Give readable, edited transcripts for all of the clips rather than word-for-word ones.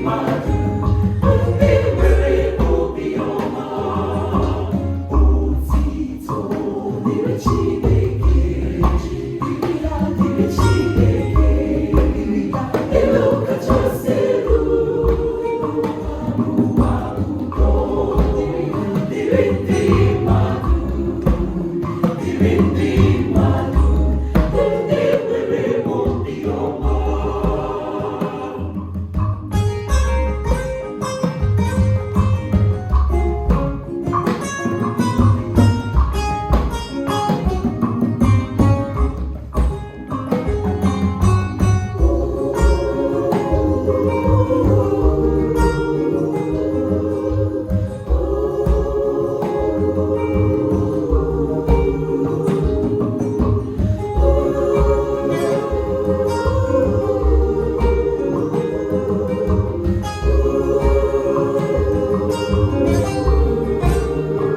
Mmadụ ndị nwere obiọma. Otito dịrị Chineke, dịrị ya, dịrị Chineke, dịrị ya, elu kachasị elu n'ụwa, udo dịrị ya, dịrị ndị mmadụ, dịrị ndị mmadụ ndị nwere obiọma.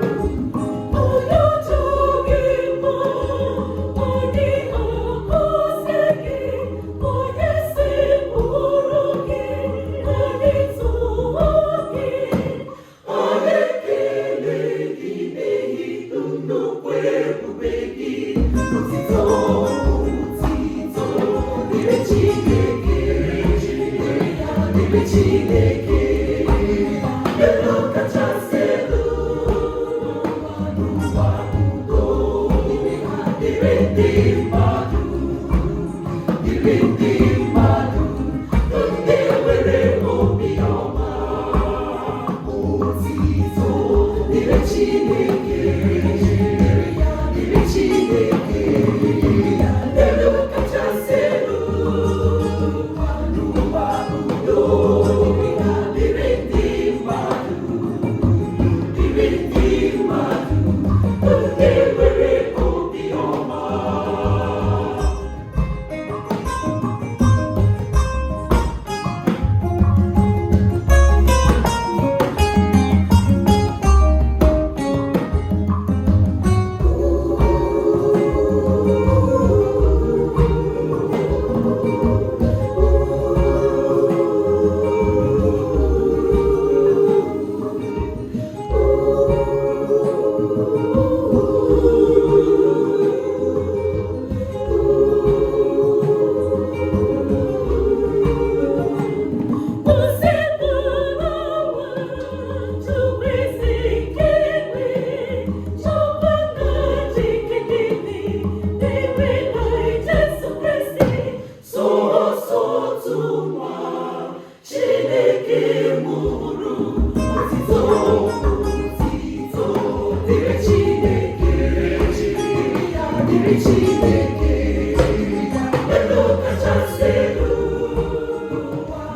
Onye ọjọọ gị mma, onye akọzi gị, onye sepụrụ gị, onye tụọ gị, onye kele gị n'ihi nnukwu ebube gị. Otito, otito, dịrị Chineke, dịrị Chineke, elu kachasị elu n'ụwa, udo dịrị ndị mmadụ, dịrị ndị mmadụ ndị nwere obiọma. Otito dịrị Chineke, dịrị Chineke, elu kachasị elu n'ụwa, udo dịrị ndị mmadụ, dịrị ndị mmadụ ndị nwere obiọma. Sọọsọ otu nwa Chineke mụrụ. Otito, otito dịrị Chineke, dịrị Chineke, elu kachasị elu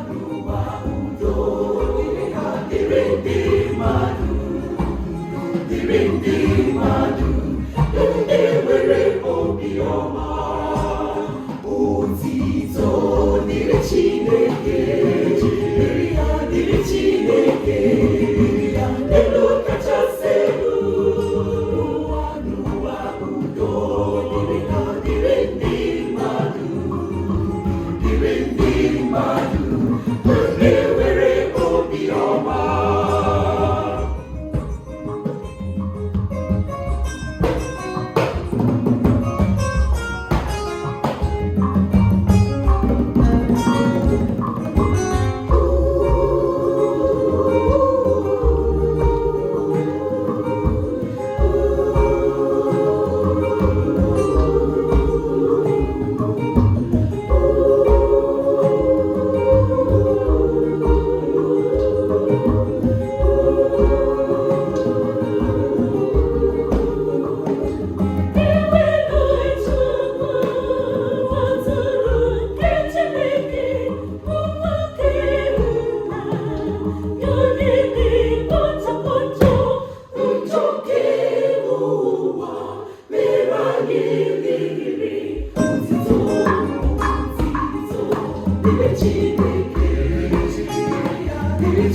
n'ụwa, udo dịrị ndị mmadụ, dịrị ndị mmadụ ndị nwere obiọma. Otito dịrị Chineke, dịrị ya, dịrị Chineke, elu kachasị elu n'ụwa, n'ụwa udo dịrị ha, dịrị ndị mmadụ, dịrị ndị mmadụ ndị nwere obiọma.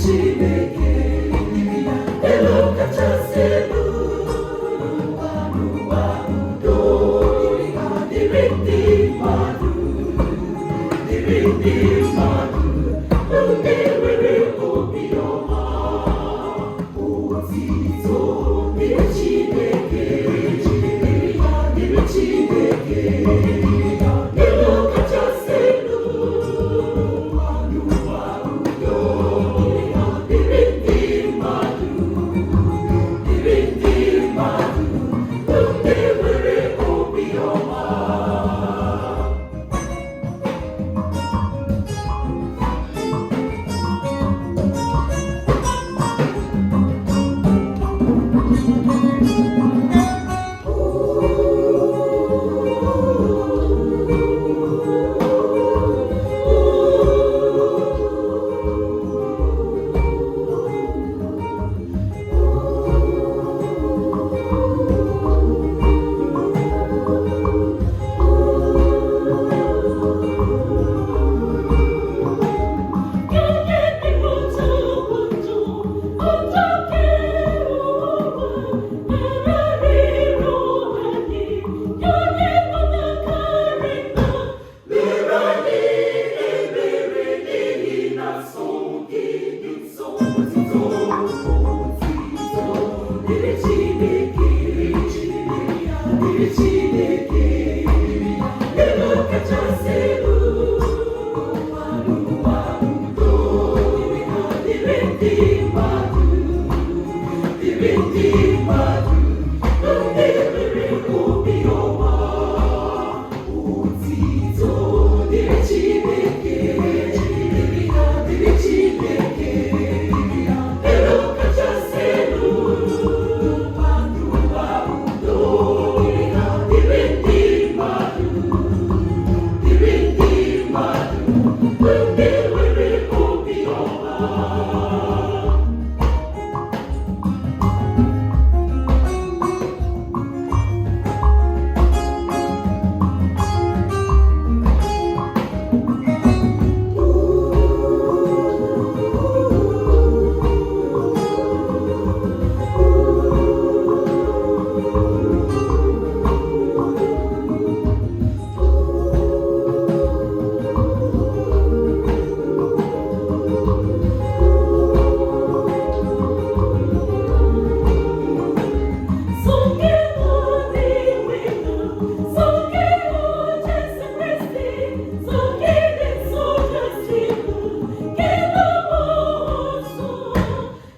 Chineke, elu kachasị elu n'ụwa, udo dịrị ndị mmadụ, dịrị ndị mmadụ ndị nwere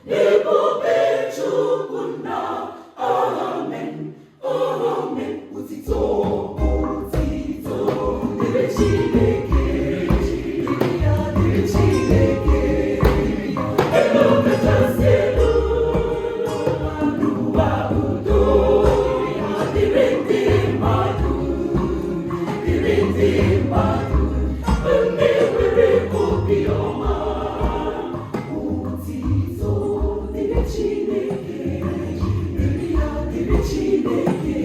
Ebube Chukwu nna, amen, amen. Otito, otito dịrị Chineke, dịrị ya, dịrị Chineke. Elu kachasị elu, n'ụwa udo ya dịrị ndị mmadụ, dịrị ndị mmadụ, ndị nwere obiọma. Otito dịrị Chineke, dịrị ya, dịrị Chineke.